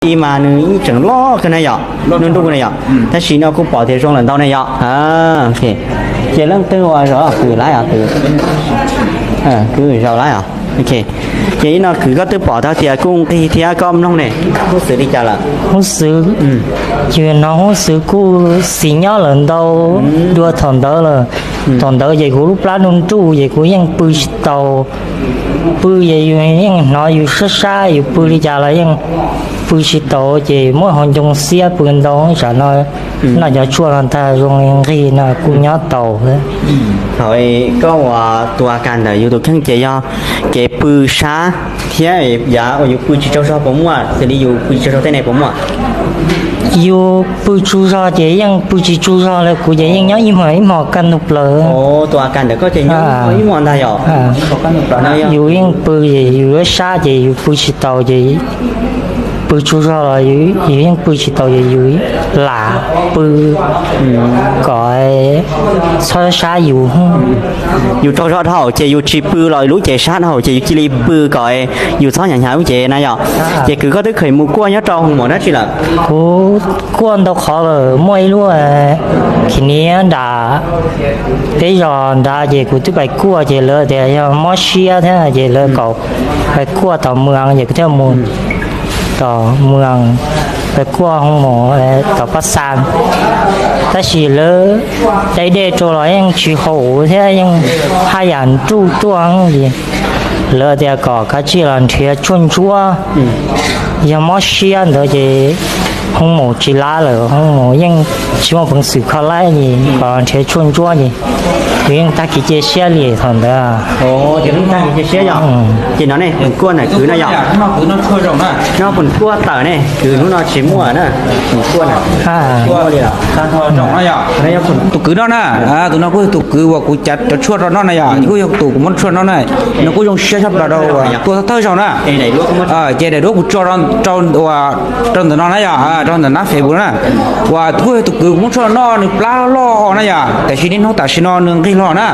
ib mas nws tseem loj kawg na yom, nruj nruj na yom. Tab sis no kuj pom tias zoo lawm ntau na yom. Ces leej twg uas zaum kwv lab os, kwv zaum lab os. Ces ib no kwv koj twb pom tau tias kuj nqig thiab, koj mloog ne, huj xwv li cas lawm? Huj xwv, ces hnov huj xwv kuj xis nyob lawm ntau dua thaum ntawd lawm. Thaum ntawd ces kuv lub plab nruj nruj ces kuv yeej pw tsis taus. Pw ces yus yeej hnov yus sab sab, yus pw li cas los yeej pw tsis taus, ces muab hauv ncoo xiab pw ntau. Tsam no noj cov tshuaj no tag zoo li nqig no kuj nyob taus thiab. Thaum koj ua tus a kas ntawm yus tus kheej ces yog kev pw sab thiab yav uas yus pw tsis tsaug zog puas muaj, xws li yus pw tsis tsaug zog tej ne puas muaj? Yus pw tsaug zog ces yeej pw tsis tsaug zog li, kuv ces yeej nyob ib hmos ib hmos kaj ntug plaws. Tus a kas ntawm koj ces nyob ib hmos ntag yom? Yus yeej pw ces yus yuav sab ces yus pw tsis taus ces pw tsaug zog los yus yeej pw tsis taus ces yus lam pw kom txhob sab yus. Yus tsaug zog dhau ces yus tsis pw los lub cev sab dhau ces yus cia li pw kom yus txhob hnyav hnyav lub cev na yom. Ces kwv koj twb kheev mus kuaj nyob rau hoo maum dab tsi lawm? Kuv kuaj ntau qhov lawm, muaj ib lub khib niab nram peb zos nrad ces kuv twb pais kuaj ces lawv tias yog mob siab thiab ces lawv kom pais kuaj tom moos ces kuv thiaj mus tom moos, pais kuaj hoo maum tom paj xas. Tab sis lawv dai dej rau los yeej tsis haum thiab yeej haj yam nruj ruaj ces lawv tias kom kav tsij los nrhiav tshuaj ntsuab. Yog mob siab ntawd ces hoo maum tsis lab lawm, hoo maum yeej tsis muaj peev xwm kho laib ces kom los nrhiav tshuaj ntsuab ces kuv yeej tag kev cia siab li thaum ntawd. Ces no ne, kuaj ntawm kwv no yom? No kuaj tawm ne, kwv hnub no tsis muaj na. Kuaj na, tus kwv no na, tus no kuj yog tus kwv uas kuv cav cov tshuaj rau noj na yom, kuj yog tus kuv muab tshuaj noj na. Nws kuj zoo siab tshaj plaws rau uas tuaj thawj zaug na. Ces daim duab kuv tso rau ntawm no na yom, rau ntawm nab Facebook na, uas kuj yog tus kwv kuv muab tshuaj noj, nws plab loj na yom, tiam sis niaj hnub tam sim no nws nqig hlo na.